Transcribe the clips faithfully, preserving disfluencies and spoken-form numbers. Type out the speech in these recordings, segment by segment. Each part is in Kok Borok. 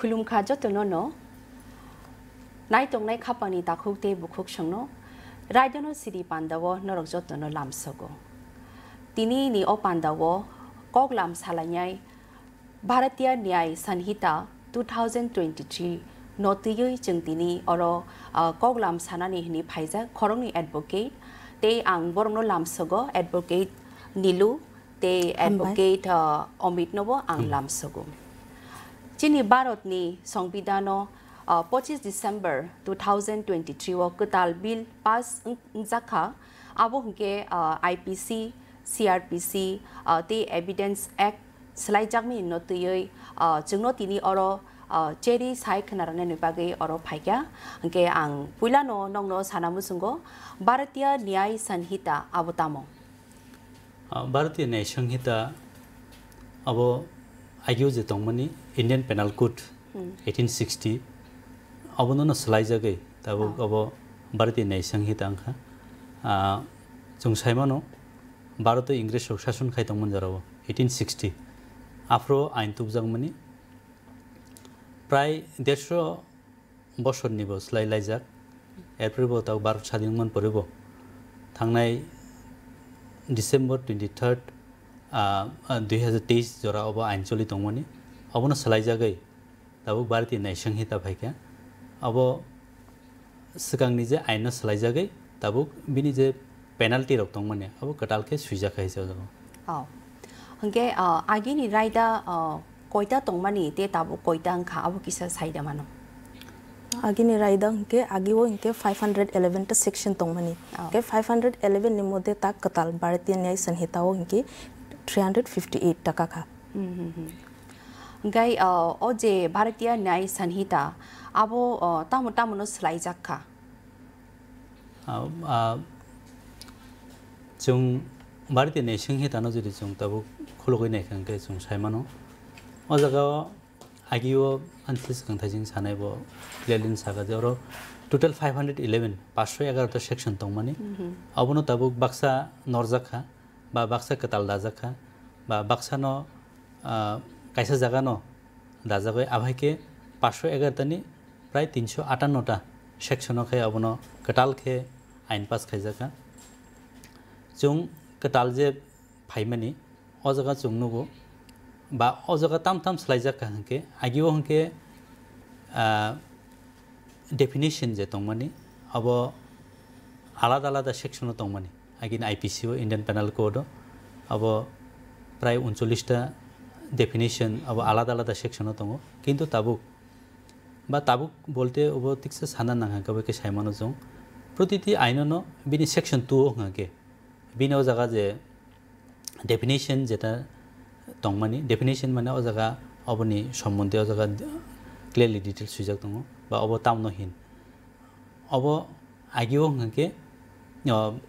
Khulumkha jotono no. Naitongnai khapangni takhuk tei bukhuk songno, raidano siri pandao norok jotono lamsogo. Tini ni o pandao kok lam salainai Bharatiya Nyay Sanhita two thousand twenty-three no twiwi chwng tini oro, ah, kok lam sanani hwnwi phaijak khoroknwi advocate, tei ang borokno lamsogo, advocate Nilu tei Hambai. Advocate, ah, Amit nobo ang Hmm. lamsogo. Chini Bharatni Songbidan o, ah, pochis December two thousand twenty-three o kwtal bill pass wng-, wngjakha, abo hwnkhe, ah, I P C, C R P C, ah, tei Evidence Act swlaijakmani no twiwi, ah, chwngno tini oro, ah, cheri sai khwnarwknani bagwi oro phaikha. Hwnkhe ang puilano nokno sana muchungo, Bharatiya Nyay Sanhita abo tamo? Ah, Bharatiya Nyay Sanhita abo agio je tongmani Indian Penal Code Hmm. eighteen sixty, abono no swlaijagwi tabuk Oh. abo Bharatiya Nyay Sanhita wngkha. Ah, chwng saimano Bharat o Ingres rok sason khai tongmani jorao eighteen sixty. Aphro ain tubjakmani prai dersho bosorni bo swlai laijak. Erpore bo tabuk Bharat sadin wngmani pore bo thangnai December twenty-third, ah, ah, dui hazar teis jora obo ain choli tongmani. Obono swlaijagwi tabuk Bharatiya Nyay Sanhita phaikha. Abo swkangni je aino swlaijagwi tabuk bini je penalty rok tongmani abo kwtal khe swijak hai se o jaga. Oh. Hwnkhe, ah, agini raida, ah, koita tongmani tei tabuk koita wngkha abo kisa saida mano? Agini raida hwnkhe agio hwnkhe five hundred eleven ta section tongmani. Oh. Hwnkhe five hundred eleven ni moddhe ta kwtal Bharatiya Nyay Sanhita o hwnkhe three hundred fifty eight ta kha. Hmm, hmm, hmm. Hwnkhe, ah, o je Bharatiya Nyay Sanhita abo, ah, tamo tamo no swlaijak kha? Ah, ah, chwng Bharatiya Nyay Sanhita no jodi chwng tabuk khulugwi naikha hwnkhe chwng saimano. O jaga o agio ani swkang thaising sanai bo clearly saka je oro total five hundred eleven, paanch sho egaroh ta section tongmani. Mhm. Abono tabuk baksa norjak kha, ba baksa kwtal dajak kha, ba baksa no, ah, kaisa jaga no dajagwi, abahaikhe paanch sho egaroh ta ni prai tin sho atanno ta section o khe abono kwtal khe ain pass khaijak kha. Chwng kwtal je phaimani, o jaga chwng nugo, ba o jaga tam tam swlaijak kha hwnkhe, agio hwnkhe, ah, definition je tongmani, abo alada alada section o tongmani. Agini I P C o, Indian Penal Code o, abo prai uncholish ta definition, abo alada alada section o tongo. Kintu tabuk, ba tabuk bolte obo tiksa sana nang hwnkhe abo khe saimano chwng. Protiti aino no bini section two o hwnkhe, bini o jaga je definition jeta tongmani, definition mane o jaga oboni sombonde o jaga clearly details swijak tongo, ba obo tamno hin. Obo agio hwnkhe, o,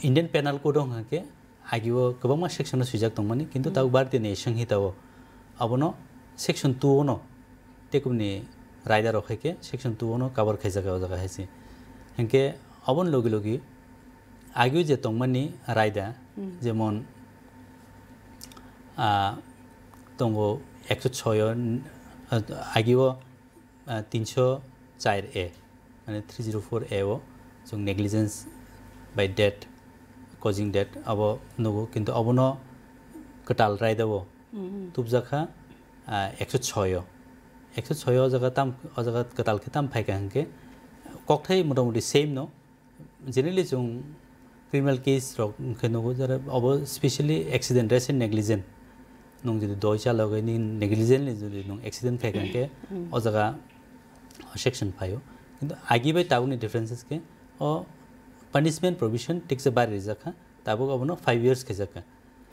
Indian Penal Code o hwnkhe agio kwbangma section o swijak tongmani, kintu Hmm. tabuk Bharatiya Nyay Sanhita o abono section two o no tekumni raida rok hai khe section two o no cover khaijak o jaga hai se. Hinkhe oboni logi logi agio je tongmani raida, Hmm. jemon, ah, tongo ekso choi o, ah, agio, ah, tinsho char A, mane three zero four A o chwng negligence by death, causing death abo nugo, kintu obono kwtal raida o Hmm. tubjakha, ah, ekso choi o. Ekso choi o jaga tam, o jaga kwtal khe tam phaikha hinkhe kokthai motamoti same no. Generally chwng criminal case rok wngkhe nugo, jera obo specially accident, rash and negligent. Nwng jodi doi chalogwi ni negligently jodi nwng accident khaikha hinkhe Hmm. o jaga section phaio. Kintu agi bai tabukni differences khe o punishment provision tiksa bari rijakha, tabuk obono five years khaijakha.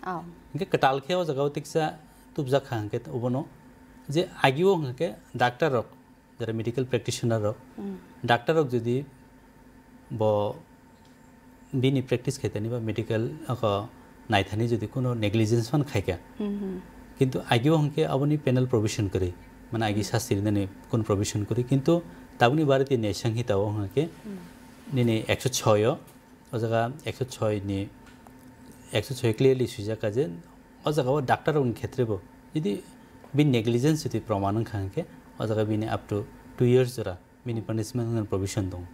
Oh. Hinkhe kwtal khe o jaga o tiksa tubjakha hinkhe obono je agio hinkhe doctor rok, jera medical practitioner rok, Hmm. doctor rok jodi bo bini practice khaitani ba medical ako naithani jodi kuno negligence phan khaikha, Hmm, hmm. kintu agio hinkhe aboni penal provision kwrwi, mane agi Hmm. sasti rinani kuno provision kwrwi, kintu tabukni Bharatiya Nyay Sanhita o hinkhe Hmm. nini ekso choi o, o jaga ekso choi ni, ekso choi clearly swijak kha je o jaga o doctor rokni khetre bo jodi bini negligence jodi proman wngkha hinkhe o jaga bini up to two years jora bini punishment hwnwi provision tongo.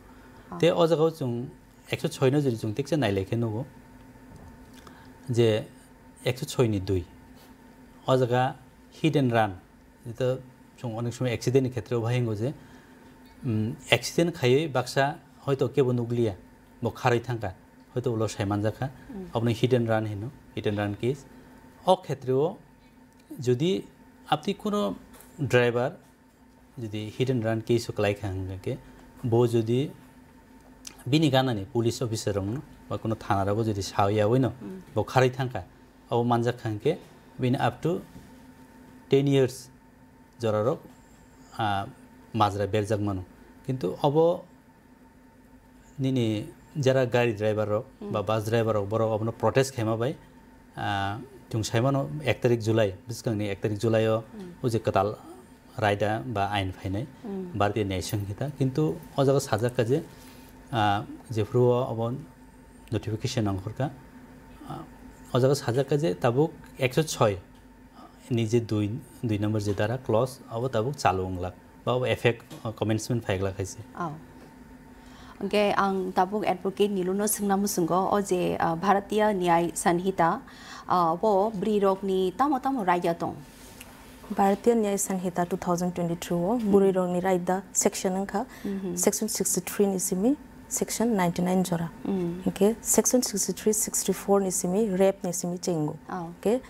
Te o jaga o chwng ekso soi no jodi chwng tiksa nailai khe nugo je ekso soi ni dui o jaga hit and run, jeta chwng onek somoi accident ni khetre o bahai wngo je, um, accident khaiwi baksa hoito kebo nukliya, bo kharwi thangkha, hoito ulo sai manjakha, abono hit and run hino, hit and run case. O khetre o jodi apni kuno driver jodi hit and run case o kwlai kha hwnkhe, bo jodi bini ganani police officer rokno ba kuno thana rogo jodi sawi yawi no bo kharwi thangkha, abo manjak kha hwnkhe bini up to ten years jorarok, ah, majra berjak mano. Kintu obo nini jara gari driver rok ba bus driver rok, borok obono protest khaima bai, ah, chwng sai mano ek tarik July, bwskangni ek tarik July o o je kwtal raida ba ain phainai Bharatiya Nyaya Sanhita. Kintu o jaga sajak kha je, ah, jephuru o obo notification ongkhorkha, ah, o jaga sajak kha je tabuk ekso soi ni je dui, dui number je dara clause abo tabuk chalu wnglak ba abo effect, ah, commencement phaiglak hai se. Oh. Hwnkhe ang tabuk advocate Niluno swngna muchungo, o je, ah, Bharatiya Nyaya Sanhita, ah, bo bwrwi rokni tamo tamo raida tong? Bharatiya Nyaya Sanhita two thousand twenty-two o bwrwi rokni raida section wngkha, section sixty-three ni simi section ninety-nine jora. Hwnkhe section sixty-three, sixty-four ni simi rape ni simi chengo. Oh. Hwnkhe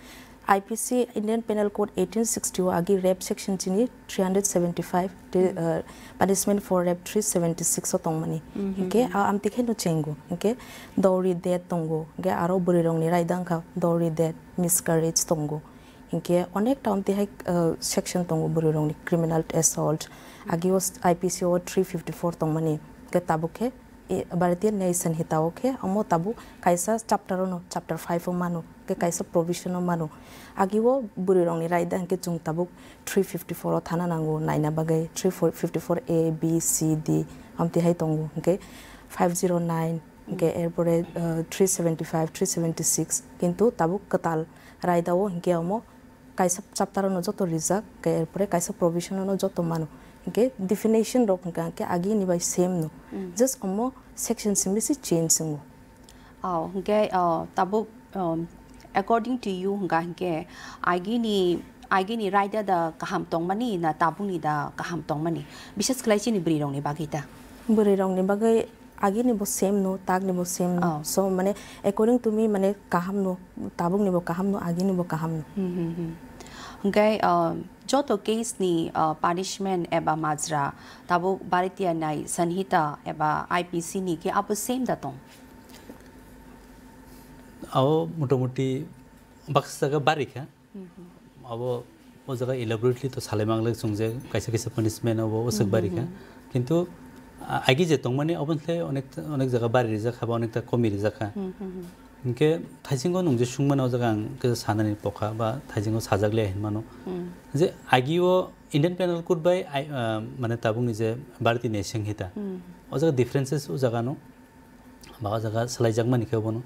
I P C, Indian Penal Code eighteen sixty o agi rape section chini three hundred seventy-five, te, uh, punishment for rape three seventy-six o tongmani. Hwnkhe a amtwi khe no chengo. Hwnkhe dowry death tongo. Hwnkhe aro bwrwi rokni raida wngkha dowry death, miscarriage tongo. Hwnkhe onek ta amtwi hai, uh, section tongo bwrwi rokni criminal assault. Agi o I P C o three fifty-four tongmani. Hwnkhe tabuk khe e, Bharatiya Nyaya Sanhita o khe omo tabuk kaisa chapter o no, chapter five o mano, khe kaisa provision o mano. Agi o bwrwi rokni raida hwnkhe chwng tabuk three fifty-four o thana nango naina bagwi, three fifty-four A, B, C, D, amtwi hai tongo, hwnkhe five zero nine, hwnkhe erpore, uh, three seventy-five, three seventy-six, kintu tabuk kwtal raida o hwnkhe omo kaisa chapter ano joto rijak, ke erpore kaisa provision ano joto mano. Hwnkhe definition rok hwnkha hwnkhe agi ni bai same no. Just omo section simi se change wngo. Oh, hwnkhe, oh, tabuk, um, according to you hwnkha hwnkhe agi ni, agi ni raida da kaham tongmani na tabuk ni da kaham tongmani? Bishes khlai chini bwrwi rokni bagwi ta. Bwrwi rokni bagwi agini bo same no, tagni bo same no. Oh. So, mane, according to me, mane, kaham no, tabuk ni bo kaham no, agini bo kaham no. Hmm, hmm, hmm. Hwnkhe, uh, joto case ni, uh, punishment eba majra, tabuk Bharatiya Nyaya Sanhita eba I P C ni khe abo same da tong? Abo motamuti baksa jaga bari kha. Abo o jaga elaborately to salai manglak chwng je kaisa kaisa punishment abo usuk bari kha. Kintu, a, agi je tongmani abo khe onek, onek jaga bari rijak kha ba onek ta komi rijak kha. Hinkhe thaisingo nwng je sungmani o jaga ang khe sanani pokha ba thaisingo sajak le hinmano. Je agi o Indian Penal Code bai ai, ah, mane tabukni je Bharatiya Nyaya Sanhita. O jaga differences o jaga no. Ba o jaga swlaijakmani khe bono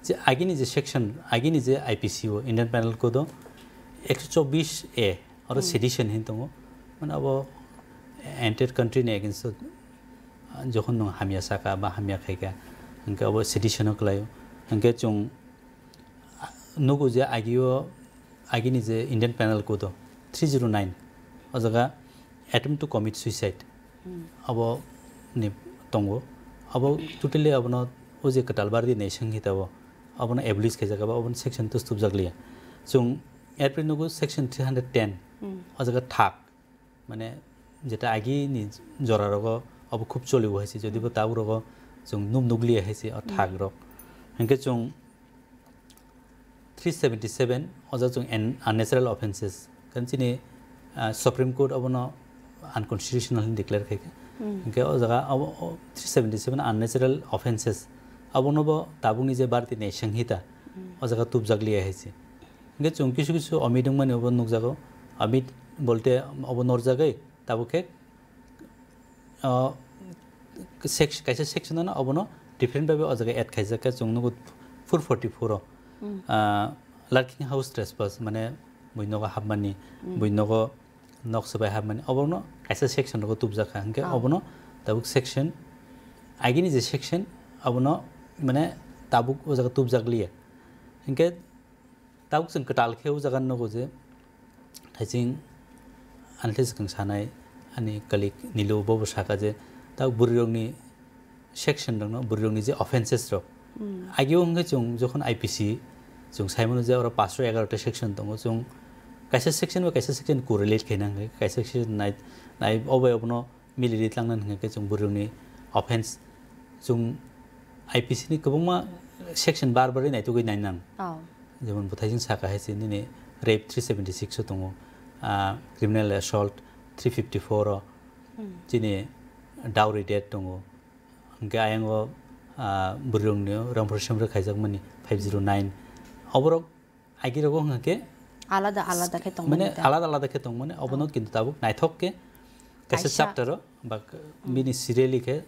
je agini je section, agini je I P C o, Indian Penal Code o ekso chobbish A oro sedition hin tongo. Mane abo entire country ni against o, ah, jokhon nwng hamya saka ba hamya khaika, hinkhe abo sedition o kwlaio. Hinkhe chwng nugo je agio, agini je Indian Penal Code o three zero nine, o jaga attempt to commit suicide, abo ni tongo. Abo totally abono o je kwtal Bharatiya Nyaya Sanhita o abono abolish khaijak, abo, abono section tustupjak liya. Chwng airplane nugo section three hundred ten, o jaga thak, mane, jeta agi ni jora rogo abo khub choli bo hai se, jodi bo tabuk rogo chwng nuk nuk liya hai se, o thak rok. Hinkhe chwng three seventy seven, o jaga chwng un-, unnatural offences. Kan chini, ah, Supreme Court abono unconstitutional hin declare khai kha. Hinkhe o jaga abo, o three seventy seven unnatural offences. Abono bo tabukni je Bharatiya Nyaya Sanhita, o jaga tubjak liya hai se. Hinkhe chwng kisu kisu omit wngmani obo nukjago. Omit bolte obo norjagwi tabuk khe, ah, sec-, kaisa section ano obono different bhabe o jaga add khaijak khe chwng nugo four forty four o, ah, lurking house trespass, mane bui nogo hapmani, bui nogo Nok swbai hapmani obono kaisa section rogo tubjak kha, hwnkhe Oh. obono tabuk section, agini je section, abono mane tabuk o jaga tubjak liya. Hwnkhe tabuk chwng kwtal khe o jaga nogo je, thaising ani thai swkang sanai, ani colleague Nilu bobo saka je, tabuk bwrwirokni section rokno, bwrwirokni je offences rok. Hmm. Agio hwnkhe chwng jokhon I P C, chwng saimano je oro paanch sho egaroh ta section tongo, chwng kaisa section bai kaisa section correlate khaina hwnkhe, kaisa section nai, nai obo bai obono mili ri tlangnani hwnkhe chwng bwrwirokni offense, chwng I P C ni kwbangma section bar bar ri naitugwi nainang. Oh. Jemon bwthaising saka hai se nini rape three seventy six o tongo, ah, criminal assault three fifty four o, Hmm. chini dowry death tongo. Hwnkhe ayang o, ah, bwrwirokni ramphru semre khaijakmani five zero nine. Oborok agirogo hwnkhe Alada alada khe tongmani mane ta? Alada alada khe tongmani, obono Oh. kintu tabuk naithok khe kaisa Kaisa. chapter o ba k-, Hmm. bini serially khe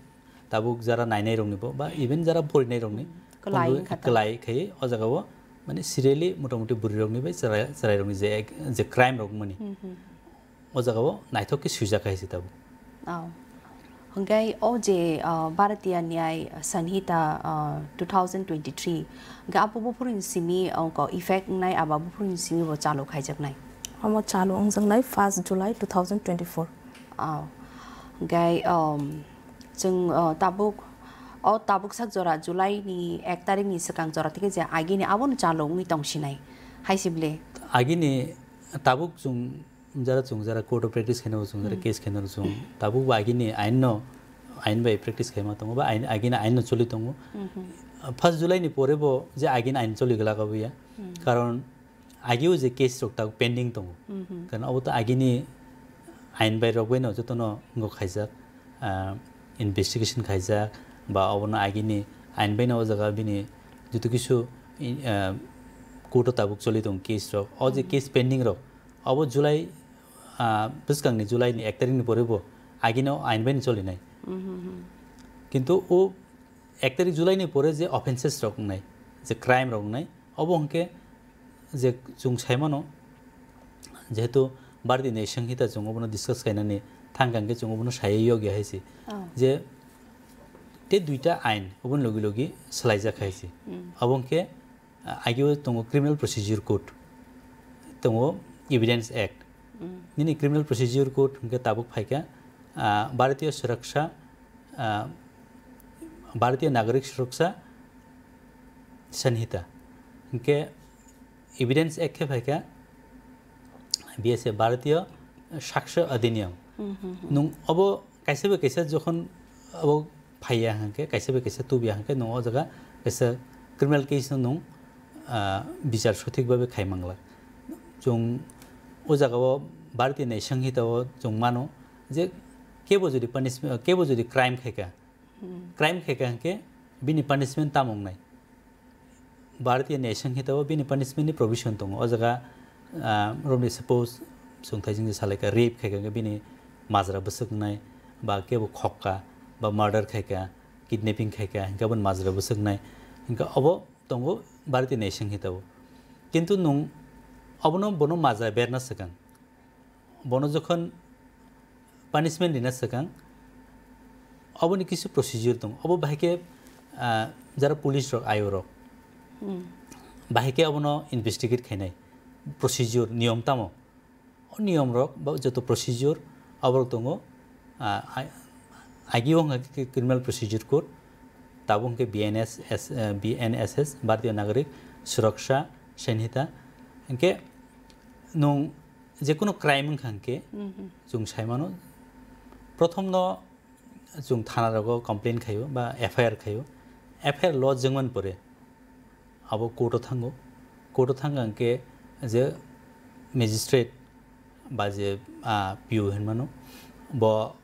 tabuk jara nainairokni bo ba even jara porinairokni Hmm. Kwlai tongwi wngkha ta? kwlai khai o jaga o mane serially motamuti bwrwirokni bai chwrai-, chwrairokni je ek-, je crime rok mani. Hmm, hmm, hmm. O jaga o naithok khe swijak hai se tabuk. Oh. Hwnkhe o je, ah, Bharatiya Nyay Sanhita, ah, two thousand twenty-three, hwnkhe abo buphuruni simi, oh, ko effect wngnai, abo buphuruni simi bo chalu khaijaknai? Omo chalu wngjaknai first July two thousand twenty-four. Oh. Hwnkhe, um, chwng, oh, tabuk, o tabuk sak jora July ni ek tarikh ni swkang jora thikhe je agini abono chalu wngwi tongsinai hai se bwle? Agini tabuk chwng jara chwng jara court o practice khainai bo chwng jara Hmm. case khainai bo chwng tabuk bo agini ain no, ain bai practice khaima tongo ba ain, agini ain no choli tongo. Hmm, hmm. First July ni pore bo je agini ain choli glak abo ya. Hmm. Karon agio je case rok tabuk pending tongo. Hmm, hmm. Karon abo to agini ain bai rok bai no joto no ngo khaijak, ah, investigation khaijak ba obo no agini ain bai no o jaga bini joto kisu, ah, court o tabuk choli tongo case rok. O je Hmm. case pending rok Abo July, ah, bwskangni July ni ek tarikh ni pore bo agini o ain bai ni cholinai. Mhm, mhm. Kintu o ek tarikh July ni pore je offences rok wngnai, je crime rok wngnai, obo hwnkhe je chwng saimano, jehetu Bharatiya Nyaya Sanhita chwng obono discuss khainani thangkha hwnkhe chwng obono saywi yokya hai se. Oh. Je te duita ain oboni logi logi swlaijak hai se. Mm. Abo hwnkhe, ah, agio tongo Criminal Procedure Code, tongo Evidence Act. Mm. Nini Criminal Procedure Code hwnkhe tabuk phaikha, ah, Bharatiya Suraksha, ah, Bharatiya Nagarik Suraksha Sanhita. Hwnkhe Evidence Act khe phaikha B S A, Bharatiya Sakshya Adhiniyam. Hmm, hmm, hmm. Nwng obo kaisa bai kaisa jokhon abo phaiya hwnkhe, kaisa bai kaisa tubuya hwnkhe, nwng o jaga kaisa criminal case no nwng, ah, bichar sothik babe khai mangla. Chwng o jaga o Bharatiya Nyaya Sanhita o chwng mano je kebo jodi punishment, kebo jodi crime khaikha, Hmm. Crime khaikha hwnkhe bini punishment tamo wngnai? Bharatiya Nyaya Sanhita o bini punishment ni provision tongo. O jaga, ah, romni suppose chwng thaijing je salaikha, rape khaikha hwnkhe bini majra bwswk wngnai, ba kebo khokka, ba murder khaikha, kidnapping khaikha hwnkhe aboni majra bwswk wngnai. Hwnkhe obo tongo Bharatiya Nyaya Sanhita o. Kintu nwng obono bono majra berna swkang. Bono jokhon punishment rina swkang, oboni kisu procedure tongo. Obo bahai khe, ah, jara police rok, I O rok, Hmm. bahai khe obono investigate khainai procedure, niyom tamo. O niyom rok ba joto procedure oborok tongo, ah, ai-, agio hwnkha khe Criminal Procedure Code, tabuk hwnkhe B N S S, eh, B N S S, Bharatiya Nagarik Suraksha Sanhita. Hwnkhe nwng jekunu crime wngkha hwnkhe, Mhm. chwng saimano, prothom no chwng thana rogo complain khaio ba F I R khaio. F I R lodge wngmani pore abo court o thango. Court o thangkha hwnkhe je magistrate ba je, ah, P O hinmano, bo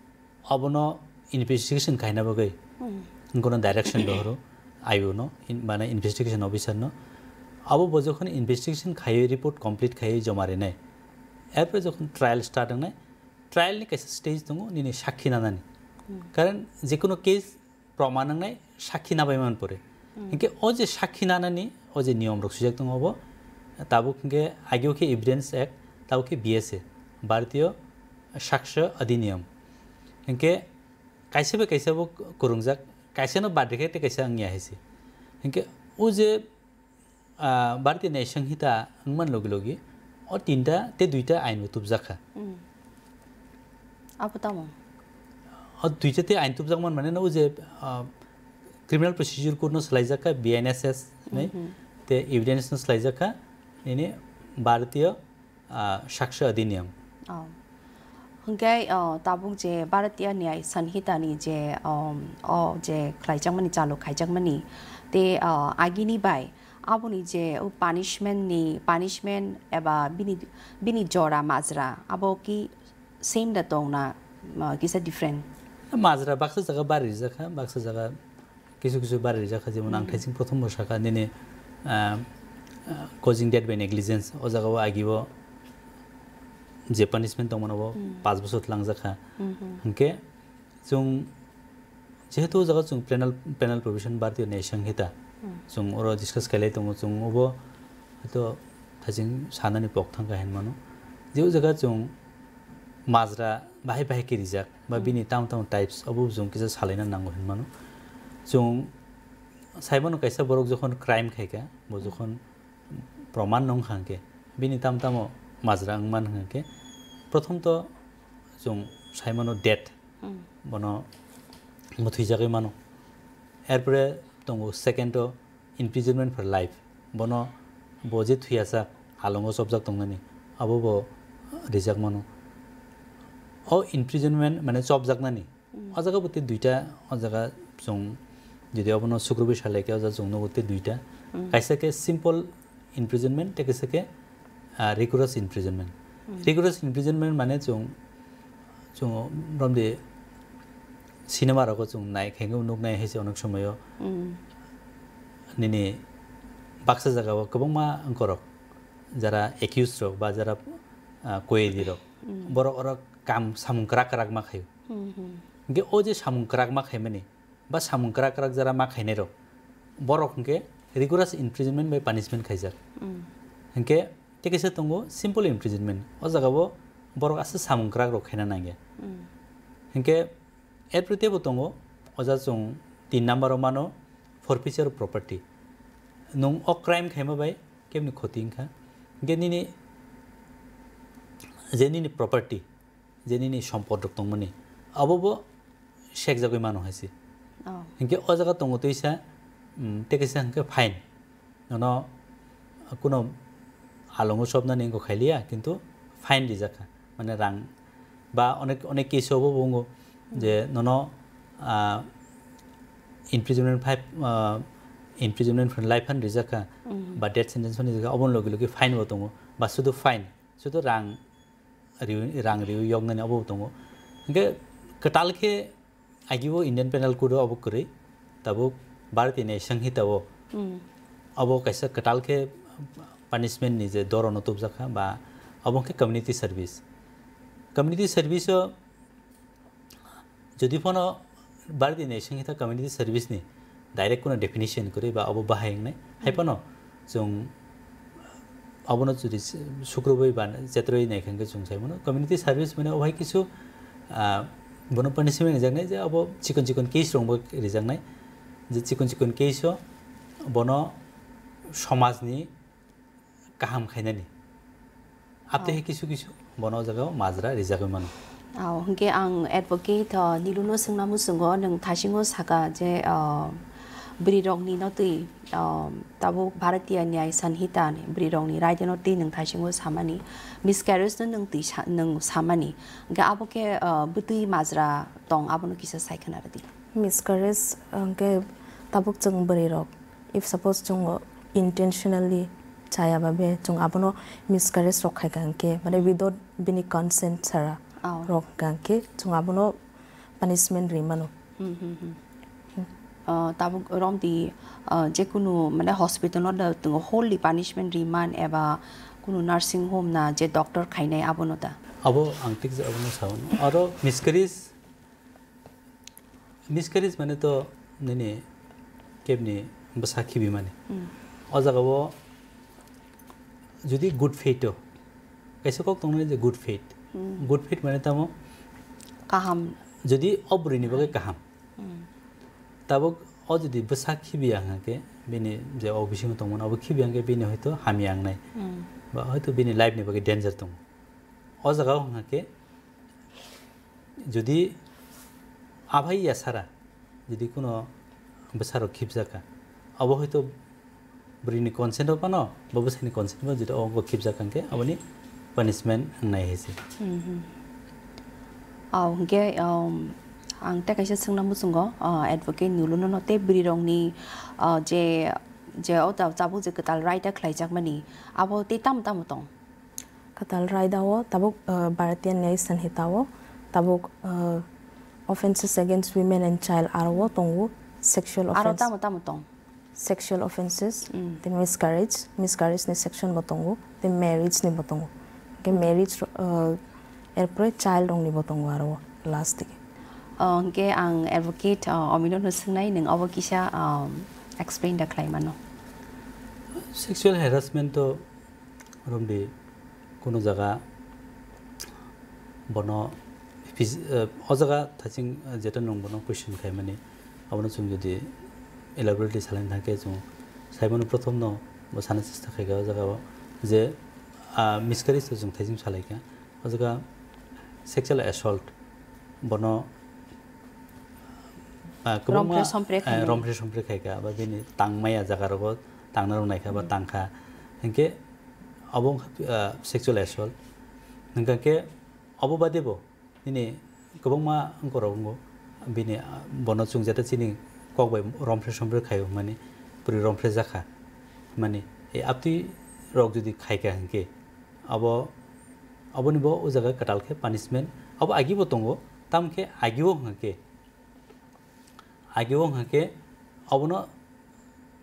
abono investigation khaina bagwi Hmm. wngkono direction rohoro I O no, in-, mane investigation officer no. Abo bo jokhon investigation khaiwi report complete khaiwi joma rinai, erpore jokhon trial start wngnai, trial ni kaisa stage tongo nini sakhi nanani. Hmm. Karon jekunu case proman wngnai sakhi nabai man pore. Hmm. Hinkhe o je sakhi nanani o je niyom rok swijak tongo obo, tabuk hinkhe agio khe Evidence Act, tabuk khe B S A, Bharatiya Sakshya Adhiniyam. Hinkhe kaisa bai kaisa bo kwrwngjak, kaisa no bad rikhe tei kaisa wngya hai se. Hinkhe o je, ah, Bharatiya Nyaya Sanhita wngman logi logi o tinta tei duita ain bo tubjak kha. Hmm. Abo tamo? O duita tei ain tubjak man mane no o je, ah, Criminal Procedure Code no swlaijak kha, B N S S hinwi, Mhm. tei Evidence no swlaijak kha, nini Bharatiya ah, Sakshya Adhiniyam. Oh. Hwnkhe, oh, tabuk je Bharatiya Nyaya Sanhita ni je, um, o je khlaijakmani, chalu khaijakmani, tei, oh, agini bai aboni je o punishment ni, punishment eba bini, bini jora majra, abo ki same da tong na, uh, kisa different? Majra baksa jaga bari rijak kha, baksa jaga kisu kisu bari rijak kha, jemon ang Hmm. thaising prothom bo sakha nini, ah, ah, causing death by negligence, o jaga o agi o je punishment tongmano bo Hmm. Panch bochor tlangjak kha. Hmm, hmm. Hinkhe chwng jehetu o jaga chwng penal, penal provision Bharatiya Nyaya Sanhita, Hmm. chwng oro discuss khailai tongo, chwng obo hwto thaising sanani pok thangkha hinmano. Je o jaga chwng majra bahai bahai khe rijak, ba Hmm. bini tamo tamo types, obo chwng kisa salaina nango hinmano. Chwng saimano kaisa borok jokhon crime khaikha, bo Hmm. jokhon proman nung kha hwnkhe, bini tamo tamo majra wngman hwnkhe, prothom to chwng saimano death, Hmm. bono mwthwijagwi mano. Erpore tongo second o imprisonment for life. Bono bo je thwiyasa halongo chopjak tongnani, abo bo rijak mano. O imprisonment mane chopjaknani. Hmm. O jaga bo tei duita, o jaga chwng jodi obono sukrubwi salai khe, o jaga chwng nugo tei duita. Hmm. Kaisa khe simple imprisonment, tei kaisa khe, ah, rigorous imprisonment. Hmm. Rigorous imprisonment mane chwng, chwng romdi cinema rogo chwng nai khe nuk nai hai se onek somoyo. Hmm. Nini baksa jaga o kwbangma wngkorok, jara accused rok ba jara, ah, koyedi rok. Hmm. Borok oro kam samung kwrak kwrak ma khaio. Hmm, hmm. Hingke o je samung kwrak ma khaimani, ba samung kwrak kwrak jara ma khainai rok, borok hwnkhe rigorous imprisonment bai punishment khaijak. Mm. Hwnkhe tei kaisa tongo simple imprisonment. O jaga o borok aswk samung kwrak rok khaina nangya. Mm. Hwnkhe erpore teibo tongo, o jaga chwng tin number o mano forfeiture of property. Nwng o crime khaima bai kebni khoti wngkha. Hwnkhe nini je nini property, je nini sompot rok tongmani, abo bo sekjagwi mano hai se. Oh. Hinkhe o jaga tongo twisa, mm, tei kaisa hinkhe fine. Nono kuno halongo chopnani wngkha khailiya, kintu fine rijak kha. Mane rang ba onek, onek case o bo wngkha je nono, ah, imprisonment five, ah, imprisonment for life phan rijak kha, Hmm. ba death sentence phan rijak kha, oboni logi logi fine bo tongo, ba sudu fine, sudu rang riwi, rang riwi yoknani obo tongo. Hingke kwtal khe agio Indian Penal Code o obo kwrwi, tabuk Bharatiya Nyaya Sanhita o Hmm. obo kaisa kwtal khe punishment ni je dorono tubjakha, ba obo khe community service. Community service o jodi phano Bharatiya Nyaya Sanhita community service ni direct kuno definition kwrwi ba obo bahai wngnai. Hai phano chwng abono jodi s-, sukrubwi ba chetrwi nai khe chwng sai mano community service mane obo hai kisu, ah, bono punishment rijaknai je abo chikon chikon case rok bo rijaknai. Je chikon chikon case o bono somajni kaham khainani. Abtwi Oh. hai kisu kisu bono o jaga o majra rijagwi mano. Oh, hwnkhe ang advocate, oh, Niluno swngna muchungo, nwng thaisingo saka je, oh, bwrwi rokni no twi, oh, tabuk Bharatiya Nyaya Sanhita ni bwrwi rokni raida no twi nwng thaisingo samani, miscarriage no nwng twi sa-, nwng samani. Hwnkhe abo khe, oh, bwtwi majra tong abono kisa sai khna rwdi. Miscarriage hwnkhe tabuk chwng bwrwi rok, if suppose chwng intentionally chaya ba be chwng abono miscarriage rok khai kha hwnkhe, mane without bini consent chara Oh. rok kha hwnkhe chwng abono punishment ri mano. Hmm, hmm, hmm. Uh, tabuk romdi, uh, jekunu mane hospital no da tongo wholly punishment ri man eba kunu nursing home na je doctor khainai abono da? Abo ang tik je abono sao. Aro miscarriage Miscarriage mane to nini kebni bwsa khibi mani. Hmm. O jaga o jodi good faith o, kaisa kok tongnai je good faith. Good fit mane tamo? Kaham. Jodi o bwrwini bagwi kaham. Tabuk o jodi bwsa khibiya hwnkhe, bini je o bisingo tongmani abo khibiya hwnkhe bini hoito hamya wngnai. Ba hoito bini life ni bagwi danger tongo. O jaga o hwnkhe jodi aphai ya sara, jodi kuno bwsarok khibjak kha, abo hoito bwrwini consent o phano, ba bwsaini consent o phano jodi obo khibjak kha hwnkhe aboni punishment wngnai hai se. Aw, hwnkhe, um, ang tei kaisa swngna muchungo, uh, advocate Nuluno no tei bwrwirokni, uh, je, je o ta-, tabuk je kwtal raida khlaijakmani, abo tei tamo tamo tong? Kwtal raida o tabuk, uh, Bharatiya Nyaya Sanhita o tabuk, uh, offences against women and child aro o tongo, sexual offense. Aro tamo tamo tong? Sexual offences, tei miscarriage, miscarriage ni section bo tongo, tei marriage ni bo tongo. Hwnkhe marriage, uh, erpore child rok ni bo tongo aro o last digi. Uh, hwnkhe ang advocate, uh, Omino no swngnai, nwng obo kisa, um, explain da khlai mano. Sexual harassment to romdi kuno jaga bono phys-, eh, o jaga thaching, eh, jeta nwng bono question khaimani, abono chwng jodi elaborately salaina thangkhe chwng saimano prothom no bo sana chesta khaikha o jaga o je, ah, miscarriage to chwng thaching salaikha o jaga sexual assault bono, ah, kwbangma, romphre sompre eh, khaimani. Romphre sompre khaikha ba bini tangmaya jaga rogo tangna rok naikha ba tangkha hwnkhe obo wngkha, ah, sexual assault. Hwnkha khe obo bade bo nini kwbangma wngkorok wngo. Bini, ah, bono chwng jeta chini kok bai romphre sompre khaio hwnmani, bwrwi romphre jakha hwnmani. E aptwi rok jodi khaikha hwnkhe abo, aboni bo o jaga kwtal khe punishment abo agi bo tongo. Tamkhe agi o hwnkhe Agi o hwnkhe abono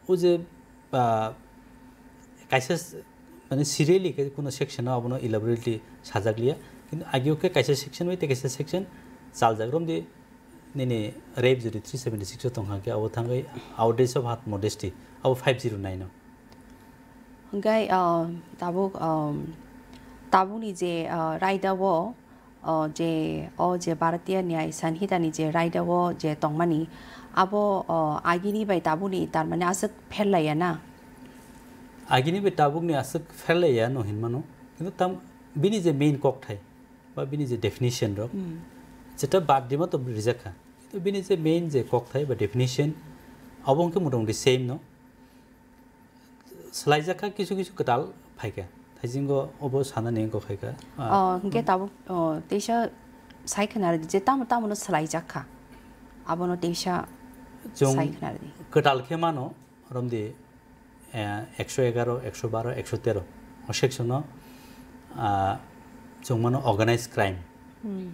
o je, ah, kaisa s-, mane serially khe kuno section o abono elaborately sajak liya. Kintu agi o khe kaisa section bai tei kaisa section chaljak. Romdi nini rape jodi three seventy six o tong kha khe abo thangwi Our Days of Hard Modesty abo five zero nine o. Hwnkhe, ah, tabuk, ah, tabukni je, ah, raida o, o je, o je Bharatiya Nyaya Sanhita ni je raida o je tongmani, abo, o, agini bai tabukni tar mane aswk pherlaiya na? Agini bai tabukni aswk pherlaiya no hinmano, kintu tam bini je main kokthai ba bini je definition rok, jeta bad rima to rijak kha, kintu bini je main je kokthai ba definition abo hwnkhe motamoti same no. Swlaijak kha kisu kisu kwtal phaikha. Thaisingo obo sanani wngkha khaikha. Ah, oh, hwnkhe tabuk, oh, teisa sai khna rwdi je tamo tamo no swlaijak kha. Abono teisa chwng sai khna rwdi. Kwtal khe mano, romdi, eh, ekso egaro, ekso baro, ekso tero. O section no, ah, chwng mano organized crime. Hmm.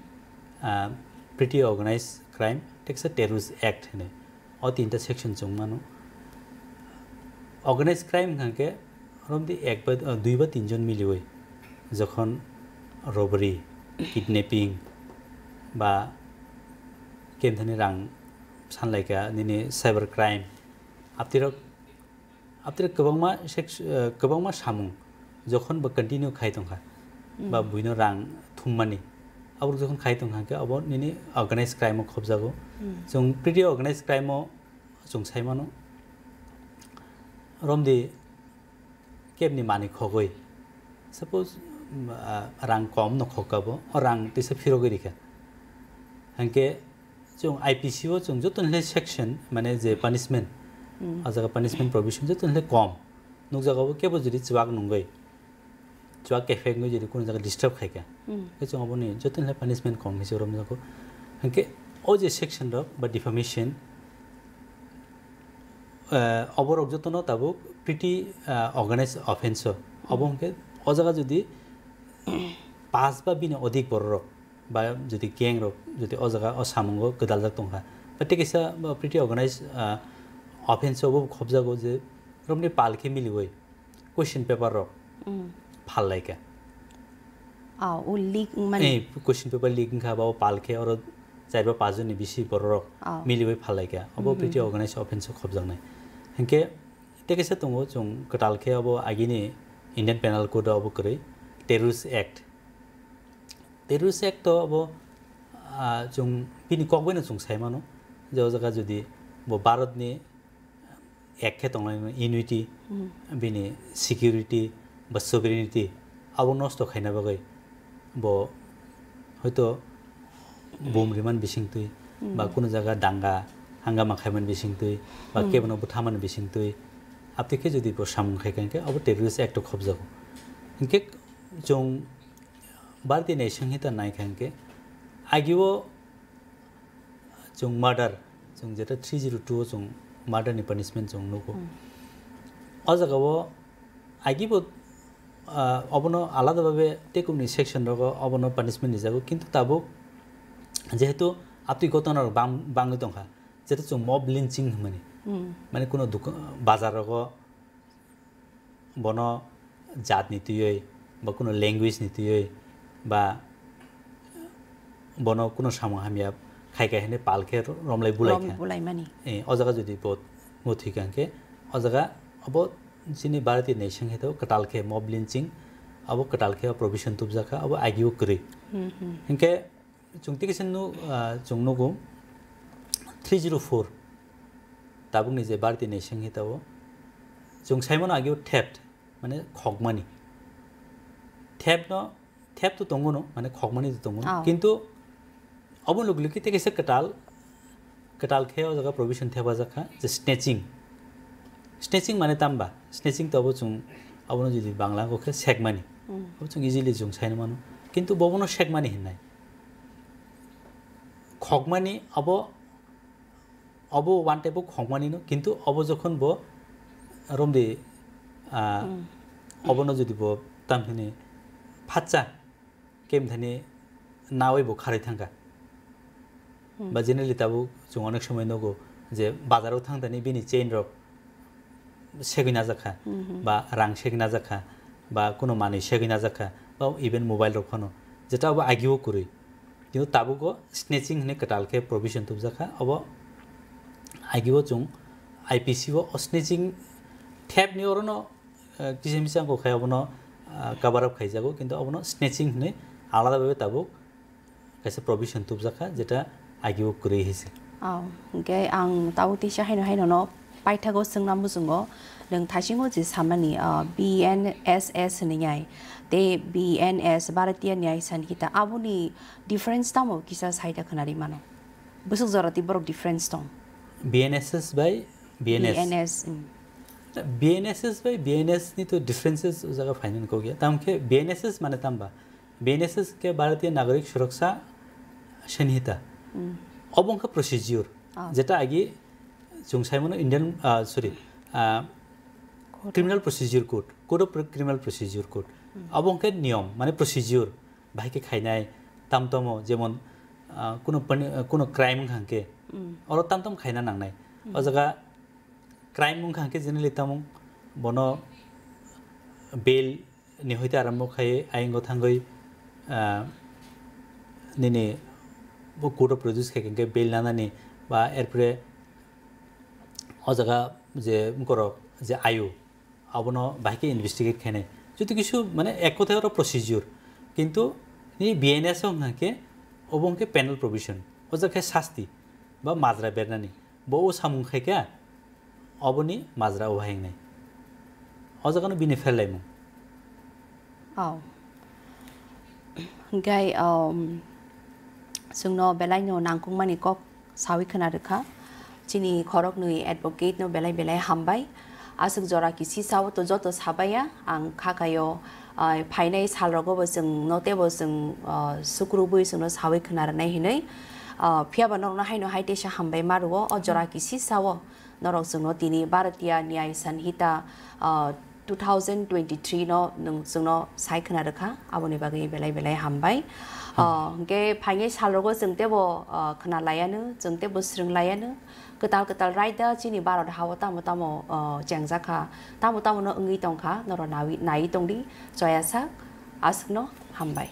Ah, Petty Organized Crime, teksa Terrorist Act hinwi. O tinta section chwng mano. Organized crime hwnkha khe romdi ek ba, ah, dui ba tin jon miliwi jokhon robbery, kidnapping ba kemthani rang sanlaikha nini cyber crime. Aptirok, aptirok kwbangma sek-, ah, kwbangma samung jokhon bo continue khai tongkha ba buino rang thummani, abo jokhon khai tongkha khe abo nini organized crime o khobjago. Chwng Petty Organized Crime o chwng sai mano, romdi kebni manwi khogwi, suppose, um, ah, rang kom no khokka bo, o rang tisa phirogwi rikha. Hwnkhe chwng I P C o chwng joto ni section, mane je punishment, o jaga punishment provision joto ni kom nukjago, bo kebo jodi chwak nungwi, chwak kefek wngwi jodi kunu jaga disturb khaikha, khe chwng aboni joto ni punishment kom hinwi chwng romjago. Hwnkhe o je section rok ba defamation, eh, oborok jotono tabuk Petty, eh, Organized Offense o. Obo hwnkhe o jaga jodi paanch ba bini odik bororok ba jodi gang rok jodi o jaga o samungo gwdaljak tongkha, ba tei kaisa, ba Petty Organized, eh, Offense o bo khobjago je romni pal khe miliwi question paper rok phallaikha. Ah, o leak wngmani. Eh, question paper leak wngkha, ba o pal khe oro char ba panch jonni bisi bororok miliwi phallaikha. Obo Petty Organized Offense o khobjaknai. Hinkhe tei kaisa tongo, chwng kwtal khe obo agini Indian Penal Code o obo kwrwi, Terrorist Act. Terrorist Act to abo, ah, chwng bini kok baino chwng sai mano je o jaga jodi bo Bharatni ek khe tongnai unity, bini security ba sovereignty abo nosto khaina bagwi bo hoito bom riman bisingtwi ba kuno jaga danga hangama khaiman bisingtwi ba kebono buthaman bisingtwi, aptwi khe jodi bo samung khai kha hwnkhe abo terrorist act o khobjago. Hinkhe chwng Bharatiya Nya Sanhita nai kha hwnkhe agio chwng murder, chwng jeta three zero two o chwng murder ni punishment chwng nugo. O jaga o agibo, ah, obono alada babe tekumni section rogo obono punishment rijago, kintu tabuk jehetu aptwi gotona rok bang-, bangwi tongkha, jeta chwng mob lynching hwnmani, mane kuno duka-, bazar rogo bono jat ni twiwi ba kuno language ni twiwi ba bono kuno samung hamya khai khai hwnwi pal khe romlai bulai Rom kha. Bulaimani. Eh, o jaga jodi bo, bo thwi kha hwnkhe, o jaga abo chini Bharatiya Nya Sanhita o kwtal khe mob lynching, abo kwtal khe provision tubjak kha, abo agio kwrwi. Hinkhe chwng tei kisa nu-, ah, chwng nugo three zero four, tabukni je Bharatiya Nya Sanhita o chwng sai mano agio theft, mane khokmani. Theft no, theft to tongo no, mane khokmani to tongo no. Oh. Kintu obo logilogwi tei kaisa kwtal, kwtal khe o jaga provision thepajak kha je snatching. Snatching mane tamba? Snatching to abo chwng, abono jodi Bangla khe sekmani. Abo chwng easily chwng saino mano. Kintu bobono sekmani hinnai. Khokmani abo Obo one type of khokmani no, kintu obo jokhon bo romdi, ah, obono jodi bo tamhini phatsa kemthani nawi bo kharwi thangkha. Ba generally tabuk chwng onek somoi nogo je bazaro thangthani bini chain rok segwi najak kha, ba rang segwi najak kha, ba kuno manwi segwi najak kha, ba even mobile rok phano, jeta obo agio kwrwi. Kintu tabuk o snatching hwnwi kwtal khe provision tubjak kha. Obo agio chwng I P C o, o snatching theft ni orono, eh, kisa misa wngkha khai obono, ah, cover up khaijago, kintu obono snatching hwnwi alada bhabe tabuk kaisa provision tubjak kha, jeta agio kwrwi hai se. Oh, hwnkhe ang tabuk teisa haino haino no paithago swngna muchungo, nwng thaisingo je samani, ah, B N S S hwnwi nai, tei B N S, Bharatiya Nyaya Sanhita, aboni difference tamo kisa saida khwnari mano? Bwswk jora tei borok difference tong? B N S S bai B N S. B N S, mm. B N S S bai B N S ni to differences o jaga phainani kok ya. Tamkhe B N S S mane tamba? B N S S khe Bharatiya Nagarik Suraksha Sanhita. Mm. Obo wngkha procedure. Ah. Jeta agi chwng saimano Indian, ah, sorry, ah, Code of Criminal Procedure Code, Code of Criminal Procedure Code. Mm. Obo wngkha niyom, mane procedure, bahai khe khainai, tam tamo, jemon, ah, kuno pani-, ah, kuno crime wngkha hwnkhe, Mm. oro tam tam khaina nangnai. Mm. O jaga crime wngkha hwnkhe generally tamo bono bail ni hoite arambo khai ayingo thangwi, ah, nini bo court o produce khai khe bail nanani ba erpore o jaga je borok je ayu abono bahai khe investigate khainai. Joto kisu mane ek kotha oro procedure. Kintu ni B N S o hwnkha khe obo hwnkhe penal provision. O jaga khe sasti ba majra bernani. Bo o samung khai kha, oboni majra o hai wngnai. O jaga no bini pherlaimung. Oh. Hwnkhe, um, chwngno belai no nangkukmani kok sawi khwna rwkha. Chini khoroknwi advocate no belai belai hambai. Aswk jora kisi sao to joto sabaiya ang kha kaio, ah, phainai salrogo bo chwng no teibo chwng, ah, sukrubwi chwngno sawi khwna rwnai hinwi. Ah, phiyaba norokno haino hai teisa hambai ma rwo. O jora kisi sao norok chwngno tini Bharatiya Nyaya Sanhita, ah, two thousand twenty-three no nwng chwngno sai khwna rwkha, aboni bagwi belai belai hambai. Hmm. Ah, hwnkhe phainai salrogo chwng teibo, ah, khwna laiano, chwng teibo swrwng laiano. Kwtal kwtal raida chini Bharat ha-o tamo tamo, ah, chengjak kha, tamo tamo no wngwi tong kha, norok nawi-, naiwi tongdi, choya sak, aswkno hambai.